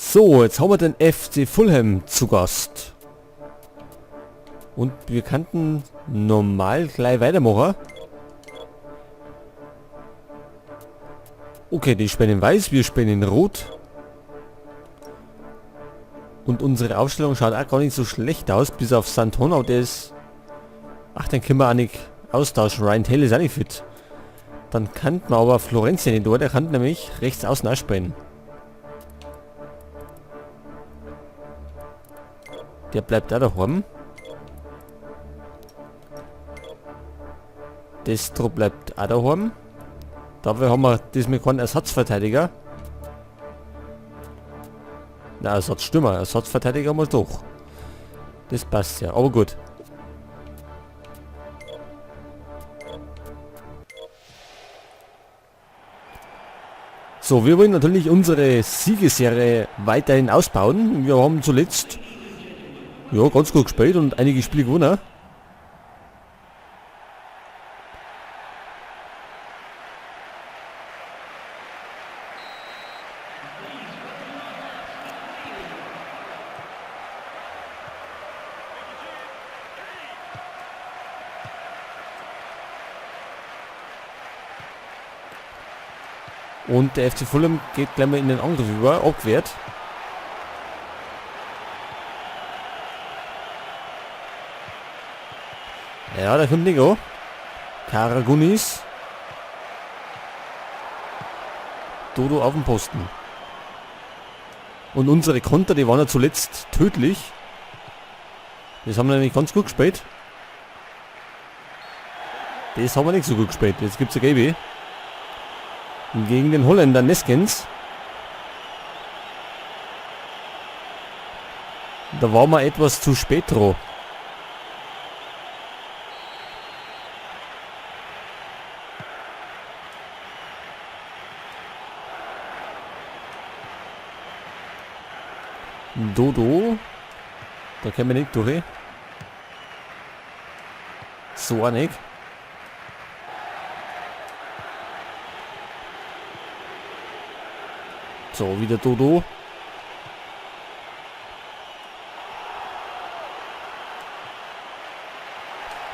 So, jetzt haben wir den FC Fulham zu Gast. Und wir könnten normal gleich weitermachen. Okay, die spielen in weiß, wir spielen in rot. Und unsere Aufstellung schaut auch gar nicht so schlecht aus, bis auf Santona, der ist... Ach, den können wir auch nicht austauschen. Ryan Taylor ist auch nicht fit. Dann kann man aber Florenzi nicht, oder? Der kann nämlich rechts außen auch spielen. Der bleibt da daheim. Destro bleibt auch daheim. Dafür haben wir diesmal keinen Ersatzverteidiger. Na, Ersatzstürmer. Ersatzverteidiger haben wir doch. Das passt ja, aber gut. So, wir wollen natürlich unsere Siegesserie weiterhin ausbauen. Wir haben zuletzt ja, ganz gut gespielt und einige Spiele gewonnen. Und der FC Fulham geht gleich mal in den Angriff über, abgewehrt. Ja, da kommt Nico. Karagounis. Dodo auf dem Posten. Und unsere Konter, die waren ja zuletzt tödlich. Das haben wir nämlich ganz gut gespielt. Das haben wir nicht so gut gespielt. Jetzt gibt's eine Gelbe. Gegen den Holländer Neskens. Da waren wir etwas zu spät dran. Dodo. Da können wir nicht durch. So auch nicht. So, wieder Dodo.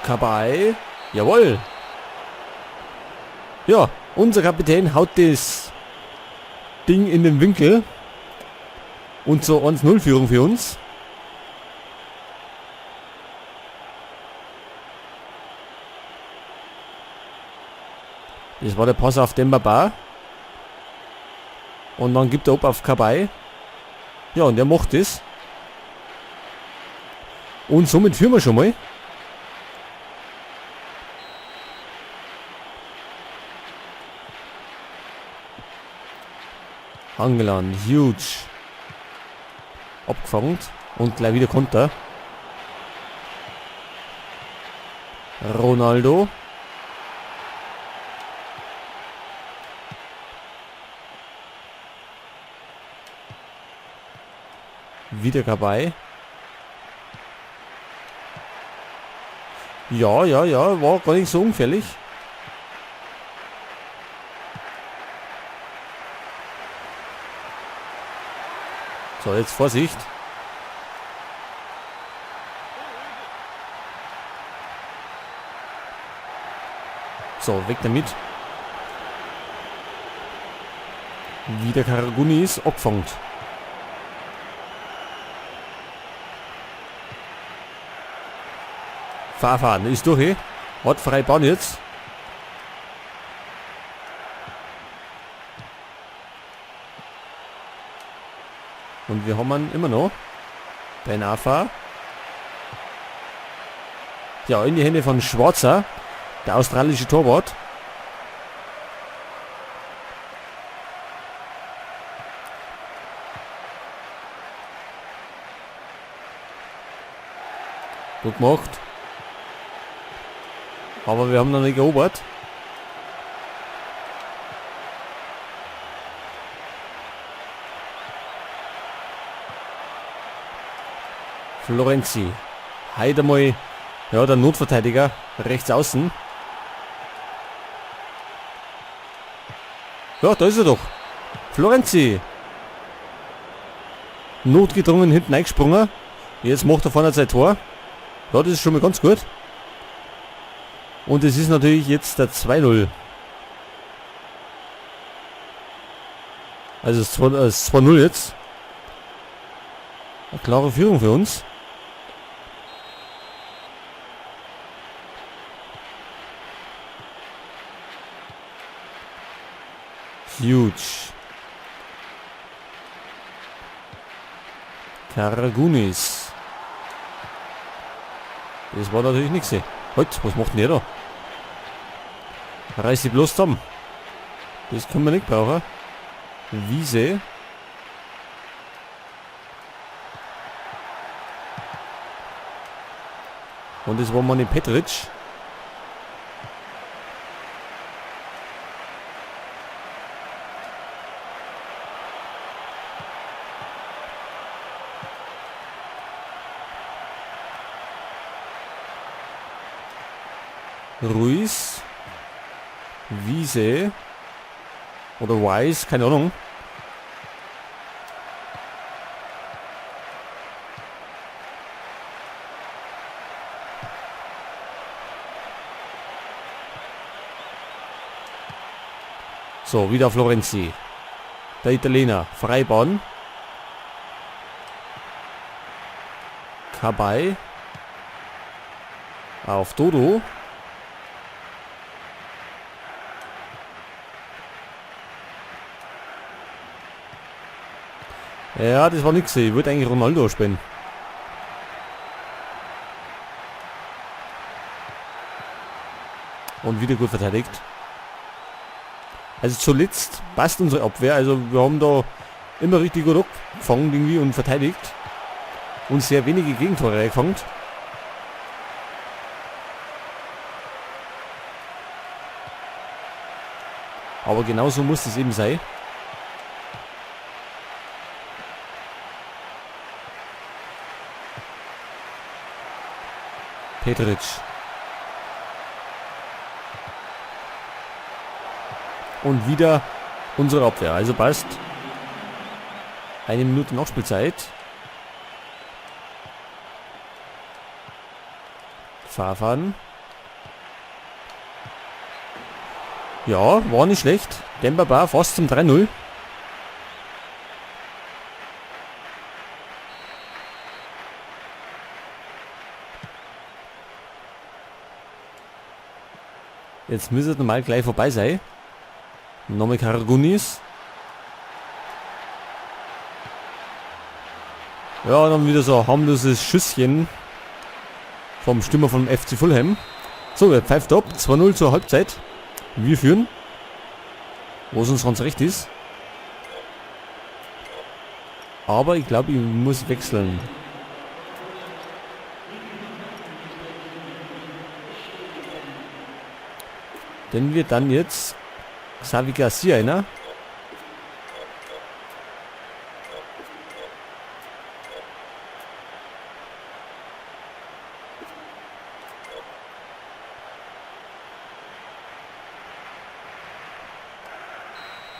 Kabay. Jawohl. Ja, unser Kapitän haut das Ding in den Winkel. Und zur 1-0-Führung für uns. Das war der Pass auf Demba Ba. Und dann gibt er ab auf Kabay. Ja, und der macht das. Und somit führen wir schon mal. Hangeland, huge. Abgefangen und gleich wieder Konter. Ronaldo. Wieder dabei. Ja, ja, ja, war gar nicht so ungefährlich. So, jetzt Vorsicht. So, weg damit. Wieder Karagounis, abgefangen. Fahrfahren ist durch. Hat freie Bahn jetzt. Und wir haben ihn immer noch. Ben Arfa. Ja, in die Hände von Schwarzer. Der australische Torwart. Gut gemacht. Aber wir haben noch nicht erobert. Florenzi. Heute mal, ja, der Notverteidiger rechts außen. Ja, da ist er doch. Florenzi. Notgedrungen hinten eingesprungen. Jetzt macht er vorne sein Tor. Ja, das ist schon mal ganz gut. Und es ist natürlich jetzt der 2-0. Also es ist 2-0 jetzt. Eine klare Führung für uns. Huge. Karagounis. Das war natürlich nichts. Halt, was macht denn der da? Reiß die bloß zusammen. Das können wir nicht brauchen. Wiese. Und das war Manni Petric. Ruiz. Wiese. Oder Wise, keine Ahnung. So, wieder Florenzi. Der Italiener. Freibahn. Kabay. Auf Dodo. Ja, das war nix. Ich wollte eigentlich Ronaldo spielen. Und wieder gut verteidigt. Also zuletzt passt unsere Abwehr. Also wir haben da immer richtig gut abgefangen irgendwie und verteidigt. Und sehr wenige Gegentore gefangen. Aber genauso muss es eben sein. Petric. Und wieder unsere Abwehr. Also passt. 1 Minute Nachspielzeit. Farfan. Ja, war nicht schlecht. Demba Ba fast zum 3-0. Jetzt müsste es normal gleich vorbei sein. Nochmal Karagounis. Ja, dann wieder so ein harmloses Schüsschen vom Stürmer vom FC Fulham. So, er pfeift ab. 2-0 zur Halbzeit. Wir führen. Was uns ganz recht ist. Aber ich glaube, ich muss wechseln. Denn wir dann jetzt Xavi Garcia, ne?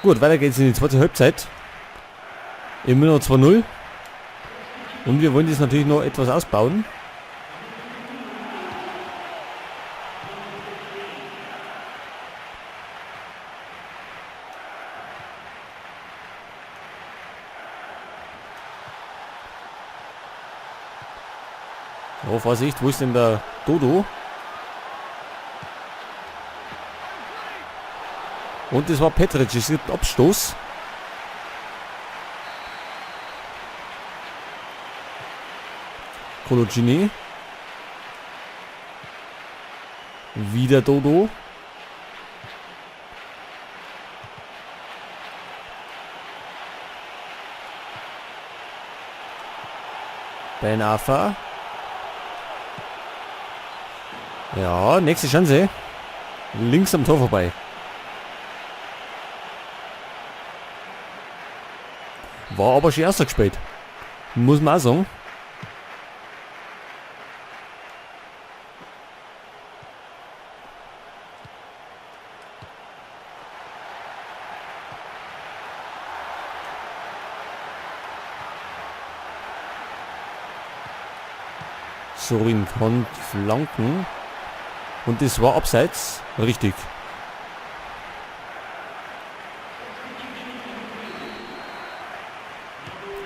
Gut, weiter geht's in die zweite Halbzeit. Immer noch 2-0. Und wir wollen das natürlich noch etwas ausbauen. Oh, Vorsicht, wo ist denn der Dodo? Und das war Petric, es gibt Abstoß. Coloccini. Wieder Dodo. Ben Arfa. Ja, nächste Chance. Links am Tor vorbei. War aber schon erster gespielt. Muss man auch sagen. Sorin kann flanken. Und das war abseits. Richtig.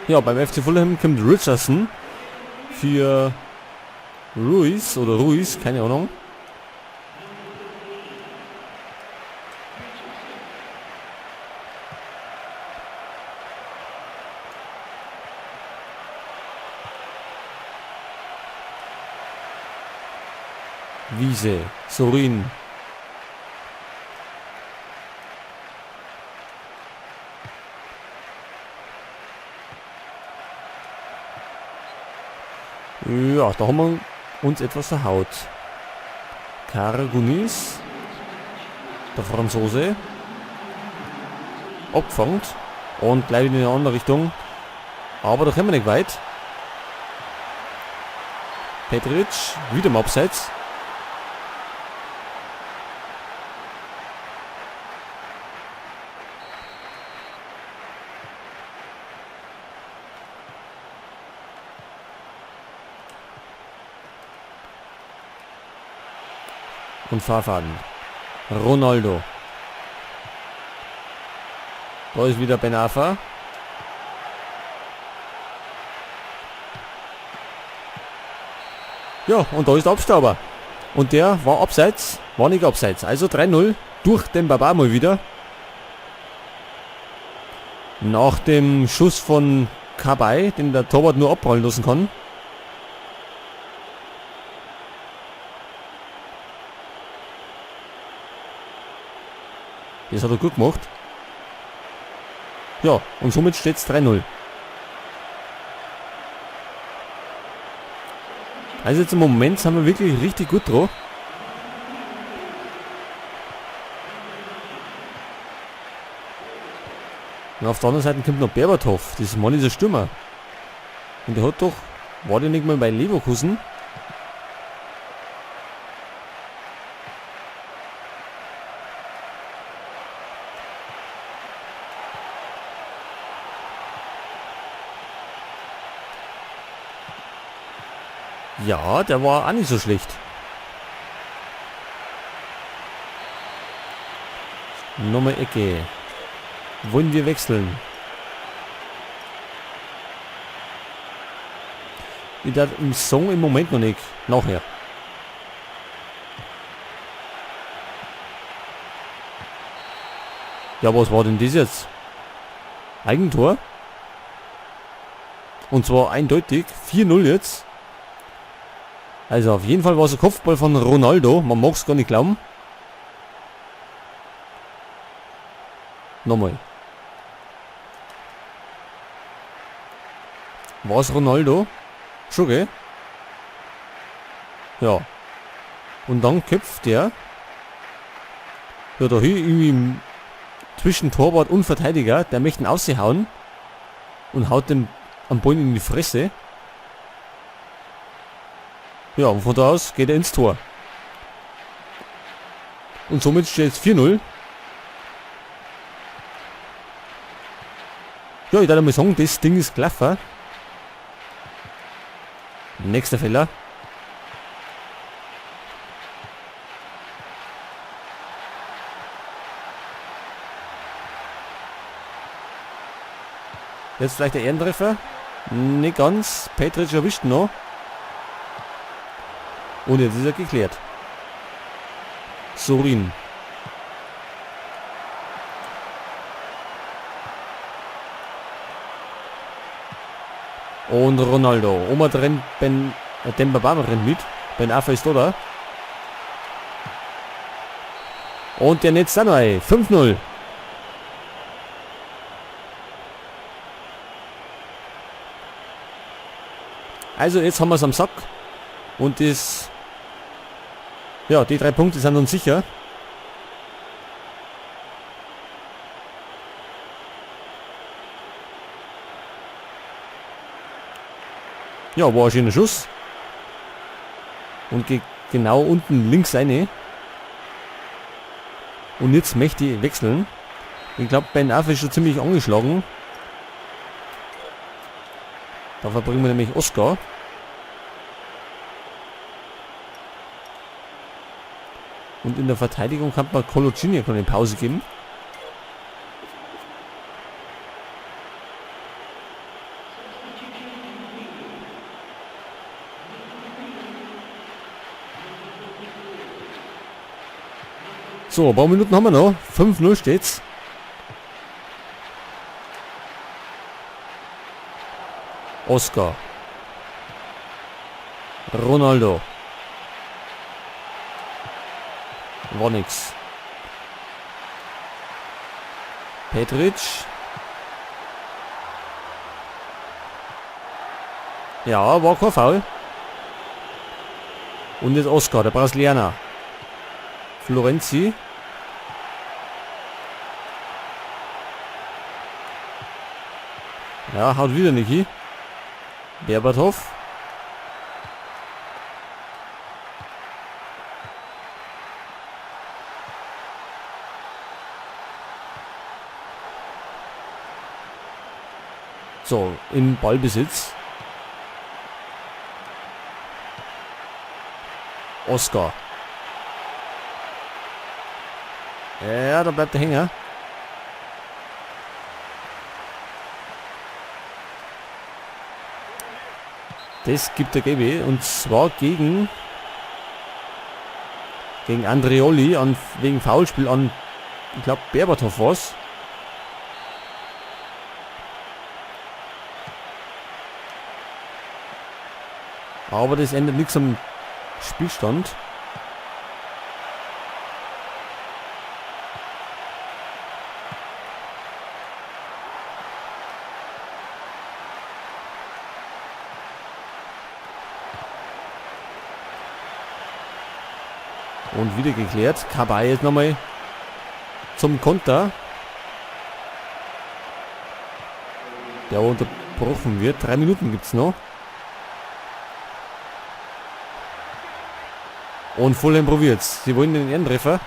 Ja, beim FC Fulham kommt Richardson für Ruiz oder Ruiz, keine Ahnung. Wiese, Sorin. Ja, da haben wir uns etwas verhaut. Karagounis, der Franzose, abgefangen und gleich in eine andere Richtung. Aber da kommen wir nicht weit. Petric, wieder im Abseits. Und Farfan. Ronaldo. Da ist wieder Ben Arfa. Ja, und da ist der Abstauber. Und der war abseits, war nicht abseits. Also 3-0 durch den Baba mal wieder. Nach dem Schuss von Cabaye, den der Torwart nur abprallen lassen kann. Das hat er gut gemacht. Ja, und somit steht's 3-0. Also jetzt im Moment sind wir wirklich richtig gut drauf. Und auf der anderen Seite kommt noch Berbatov. Das ist Mann, dieser Stürmer. Und der hat doch, war der nicht mal bei Leverkusen? Ja, der war auch nicht so schlecht. Nochmal Ecke. Wollen wir wechseln? Ich darf im Song im Moment noch nicht. Nachher. Ja, was war denn das jetzt? Eigentor? Und zwar eindeutig. 4-0 jetzt. Also auf jeden Fall war es ein Kopfball von Ronaldo. Man mag's gar nicht glauben. Nochmal. War's Ronaldo? Schon, gell? Ja. Und dann köpft der. Ja, da hier irgendwie zwischen Torwart und Verteidiger. Der möchte ihn aushauen. Und haut dem am Ball in die Fresse. Ja, und von da aus geht er ins Tor. Und somit steht es 4-0. Ja, ich darf mal sagen, das Ding ist gelaufen. Nächster Fehler. Jetzt vielleicht der Ehrentreffer. Nicht ganz. Petric erwischt noch. Und jetzt ist er geklärt. Sorin. Und Ronaldo. Oma rennt Ben, Demba Ba rennt mit. Ben Arfa ist da. Und der netzt dann rein. 5-0. Also jetzt haben wir's am Sack. Und das... Ja, die 3 Punkte sind uns sicher. Ja, war ein schöner Schuss. Und geht genau unten links rein. Und jetzt möchte ich wechseln. Ich glaub, Ben Arfa ist schon ziemlich angeschlagen. Da verbringen wir nämlich Oscar. Und in der Verteidigung kann man Coloccini eine Pause geben. So, ein paar Minuten haben wir noch. 5-0 steht's. Oscar. Ronaldo. War nix. Petric. Ja, war kein Foul. Und jetzt Oscar, der Brasilianer. Florenzi. Ja, haut wieder Niki. Berbatov. So, im Ballbesitz. Oscar. Ja, da bleibt der Hänger. Das gibt der GB und zwar gegen Andreoli wegen Foulspiel an, ich glaube, Berbatov war's. Aber das ändert nichts am Spielstand. Und wieder geklärt. Cabaye ist nochmal zum Konter. Der unterbrochen wird. 3 Minuten gibt's noch. Und Fulham probiert's. Sie wollen den Ehrentreffer.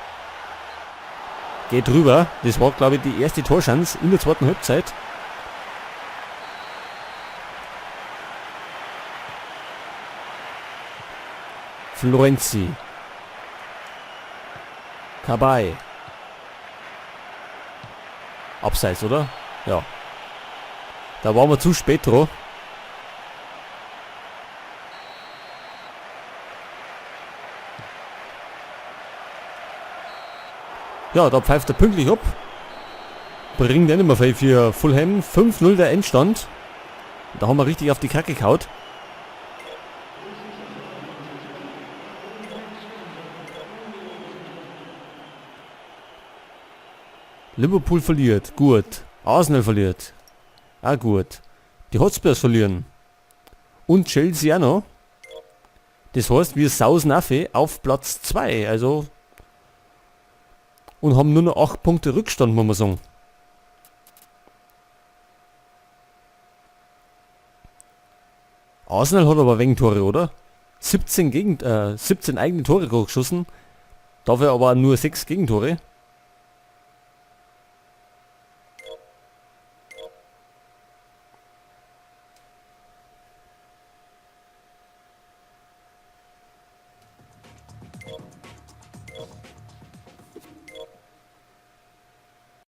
Geht rüber. Das war, glaube ich, die erste Torschance in der zweiten Halbzeit. Florenzi. Cabaye. Abseits, oder? Ja. Da waren wir zu spät dran. Ja, da pfeift er pünktlich ab. Bringt er nicht mehr viel für Fulham. 5-0 der Endstand. Da haben wir richtig auf die Kacke gehaut. Liverpool verliert. Gut. Arsenal verliert. Ah, gut. Die Hotspurs verlieren. Und Chelsea auch noch. Das heißt, wir sausen auf Platz 2. Also. Und haben nur noch 8 Punkte Rückstand, muss man sagen. Arsenal hat aber wenig Tore, oder? 17 eigene Tore geschossen. Dafür aber nur 6 Gegentore.